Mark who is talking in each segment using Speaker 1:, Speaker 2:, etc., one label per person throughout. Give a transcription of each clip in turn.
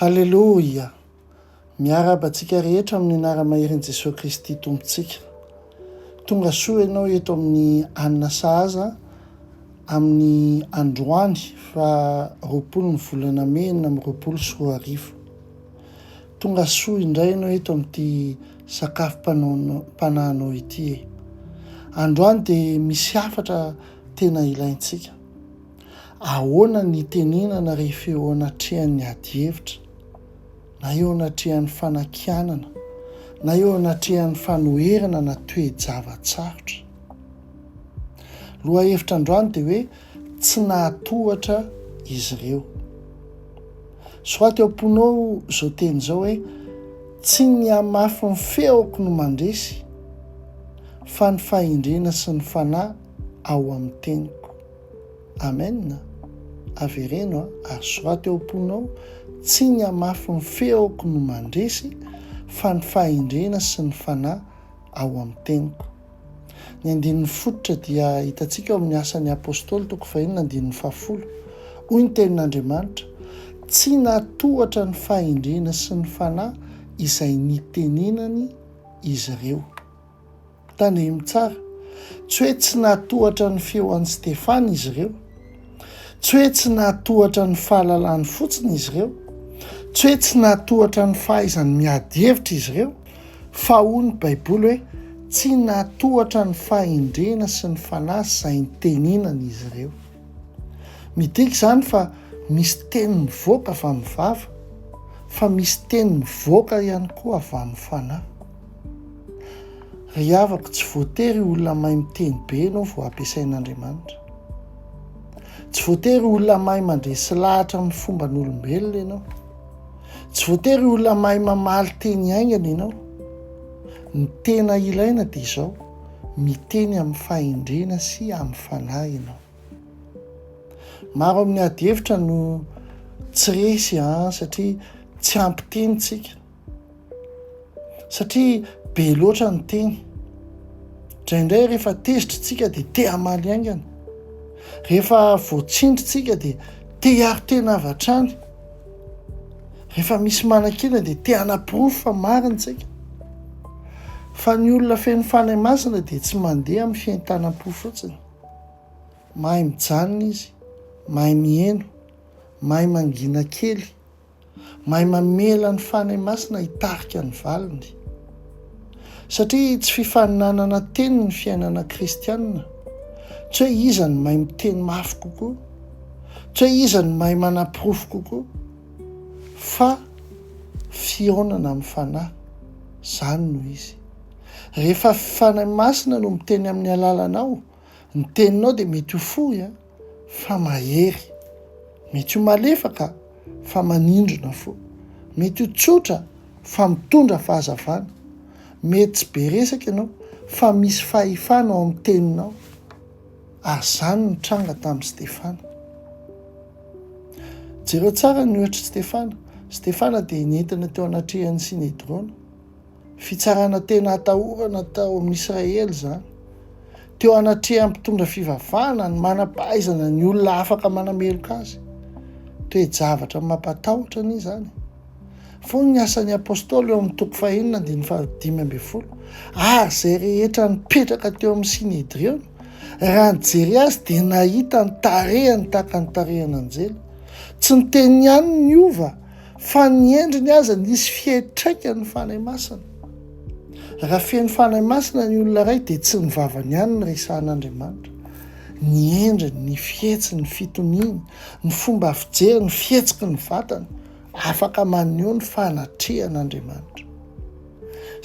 Speaker 1: Haleloia! Miarahaba antsika rehetra amin'ny anara-maherin'i Jesoa Kristy Tompontsika. Tonga soa ianao eto amin'ny Anina Sahaza amin'ny androany faha 20 ny volana mey 2026. Tonga soa indray ianao eto amin'ity sakafom-panahinao ity e. Androany dia misy hafatra tena ilaintsika. Ahoana ny hitenenana rehefa eo anatrehan'ny adihevitra, na eo anatrehan'ny fanakianana, na eo anatrehan'ny fanoherana na toe-java-tsarotra? Lohahevitra androany dia hoe tsy nahatohatra izy ireo. Soraty ao am-ponao izao teny izao hoe, Tsy ny hamafin'ny feoko no mandresy, fa ny fahendrena sy ny fanahy ao amin'ny teniko. Amen! Avereno ary soraty ao am-ponao, Tsy ny hamafin'ny feoko no mandresy, fa ny fahendrena sy ny fanahy ao amin'ny teniko. Ny andininy fototra dia hitantsika ao amin'ny Asan'ny Apostoly toko fahenina andininy fahafolo. Hoy ny tenin'Andriamanitra, Tsy nahatohatra ny fahendrena sy ny fanahy izay nitenenany izy ireo. Tandremo tsara, tsy hoe tsy nahatohatra ny feo an'i Stefana izy ireo. Tsy hoe tsy nahatohatra ny fahalalany fotsiny izy ireo. Tsy hoe tsy nahatohatra ny fahaizany miady hevitra izy ireo. Fa hoy ny Baiboly hoe, Tsy nahatohatra ny fahendrena sy ny fanahy izay nitenenana izy ireo. Midika izany fa misy teny mivoaka avy amin'ny vava, fa misy teny mivoaka ihany koa avy amin'ny fanahy. Ry havako, tsy voatery ho olona mahay miteny be ianao vao ampiasain'Andriamanitra. Tsy voatery ho olona mahay mandresy lahatra amin'ny fomban'olombelona ianao. Tsy voatery ho olona mahay mamaly teny haingana ianao. Ny tena ilaina dia izao, miteny amin'ny fahendrena sy amin'ny fanahy ianao. Maro amin'ny ady hevitra no tsy resy an, satria tsy ampy teny tsika. Satria be loatra ny teny. Indraindray rehefa tezitra tsika dia te hamaly haingana. Rehefa voatsindry tsika dia te hiaro tena avy hatrany. Rehefa misy manakiana dia te hanaporofo fa marina tsika. Fa ny olona feno Fanahy Masina dia tsy mandeha amin'ny fientanam-po fotsiny. Mahay mijanona izy, mahay miheno, mahay mangina kely. Mahay mamela ny Fanahy Masina hitarika ny valiny. Satria tsy fifaninanana teny ny fiainana kristiana. Tsy hoe iza no mahay miteny mafy kokoa. Tsy hoe iza no mahay manaporofo kokoa. Fa fihaonana amin'ny Fanahy. Izany no izy. Rehefa Fanahy Masina no miteny amin'ny alalanao, ny teninao dia mety ho fohy an! fa mahery. Mety ho malefaka fa manindrona fo. Mety ho tsotra fa mitondra fahazavana. Mety tsy be resaka ianao fa misy fahefana ao amin'ny teninao. Ary izany no tranga tamin'i Stefana. Jereo tsara ny ohatr'i Stefana. Stefana dia nentina teo anatrehan'ny Synedriona. Fitsarana tena atahorana tao amin'i Israely izany. Teo anatrehan'ny mpitondra fivavahana, ny manam-pahaizana, ny olona afaka manameloka azy. Toe-javatra mampatahotra anie izany. Fony ny Asan'ny Apostoly eo amin'ny toko fahenina andininy faha-15, ary izay rehetra nipetraka teo amin'ny Synedriona, raha nijery azy dia nahita ny tarehiny tahaka ny tarehin'anjely. Tsy ny teniny ihany no niova, Fa ny endriny aza nisy fiantraikany ny Fanahy Masina. Raha feno Fanahy Masina ny olona iray dia tsy ny vavany ihany no resahan'Andriamanitra. Ny endriny, ny fihetsiny, ny fitoniany, ny fomba fijeriny, ny fihetsiky ny vatany, afaka maneho ny fanatrehan'Andriamanitra.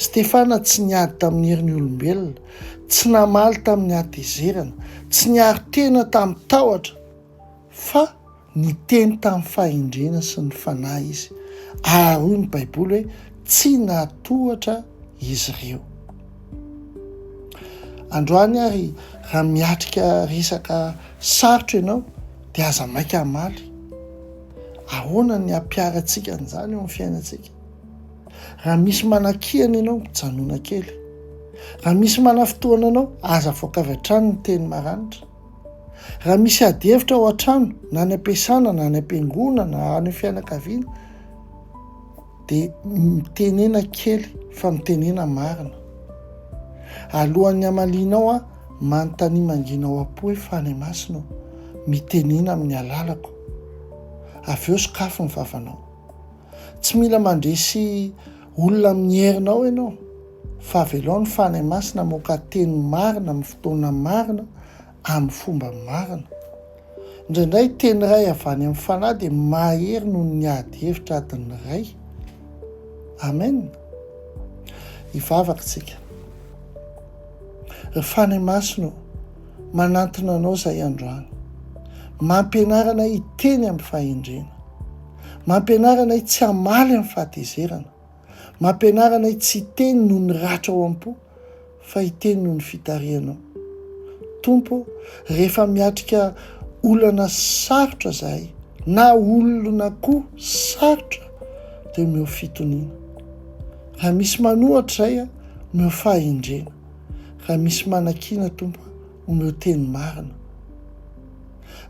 Speaker 1: Stefana tsy niady tamin'ny herin'ny olombelona, tsy namaly tamin'ny hatezerana, tsy niaro tena tamin'ny tahotra, fa Niteny tamin'ny fahendrena sy ny fanahy izy, ary hoy ny Baiboly hoe tsy nahatohatra izy ireo. Androany ary raha miatrika resaka sarotra ianao dia aza maika hamaly. Ahoana ny hampiharantsika an'izany eo amin'ny fiainantsika? Raha misy manakihana ianao, mijanona kely. Raha misy manafintohana anao, aza avoaka avy hatrany ny teny maranitra. Raha misy ady hevitra ao an-trano, na any am-piasana, na any am-piangonana, na any amin'ny fianakaviana, Dia mitenena kely fa mitenena marina. Alohan'ny hamalianao an, manontania mangina ao am-po hoe Fanahy Masina ô, mitenena amin'ny alalako. Avy eo sokafy ny vavanao. Tsy mila mandresy olona amin'ny herinao ianao, fa avelao ny Fanahy Masina hamoaka teny marina amin'ny fotoana marina, amin'ny fomba marina. Indraindray teny iray avy any amin'ny Fanahy dia mahery noho ny ady hevitra adiny iray. Amen. Hivavaka isika. Ry Fanahy Masina ô, manantona Anao izahay androany. Mampianara anay hiteny amin'ny fahendrena. Mampianara anay tsy hamaly amin'ny fahatezerana. Mampianara anay tsy hiteny noho ny ratra ao am-po, fa hiteny noho ny fitarihanao. Tompo ô, rehefa miatrika olana sarotra zahay, na olona koa sarotra, dia omeo fitoniana. Raha misy manohatra izay, omeo fahendrena. Raha misy manakiana, Tompo, omeo teny marina.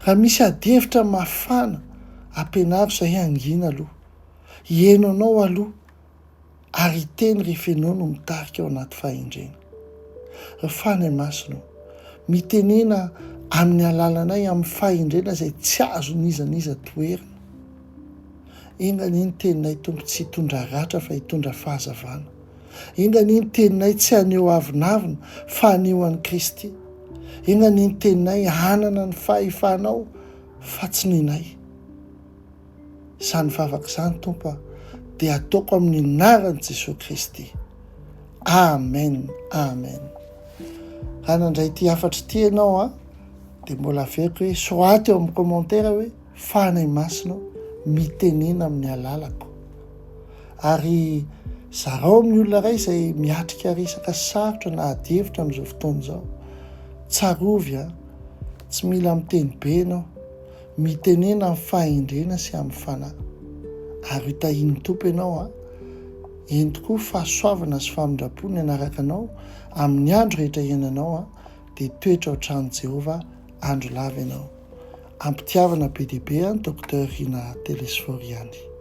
Speaker 1: Raha misy adihevitra mafana, ampianaro izahay hangina aloha. Hihaino anao aloha ary hiteny rehefa ianao no mitarika ao anaty fahendrena. Ry Fanahy Masina ô, mitenena amin'ny alalanay amin'ny fahendrena izay tsy azon'iza n'iza toherina. Enga anie ny teninay Tompo tsy hitondra ratra fa hitondra fahazavana. Enga anie ny teninay tsy haneho avonavona fa haneho an'i Kristy. Enga anie ny teninay hanana ny fahefanao fa tsy nenay. Izany vavaka izany Tompo a dia ataoko amin'ny anaran'i Jesoa Kristy. Amen Amen. Raha nandray ity hafatra ity ianao a dia mbola averiko hoe soraty eo amin'ny commentaire hoe Fanahy Masina ô mitenena amin'ny alalako. Ary zarao amin'ny olona iray izay miatrika resaka sarotra na adihevitra amin'izao fotoana izao. Tsarovy a, tsy mila miteny be ianao. Mitenena amin'ny fahendrena sy amin'ny fanahy. Ary ho tahian'ny Tompo ianao an! Eny tokoa, fahasoavana sy famindram-po ny hanaraka anao amin'ny andro rehetra iainanao an, dia hitoetra ao an-tranon'i Jehovah andro lava ianao. Am-pitiavana be dia be an, Docteur Rina Telesphore ihany.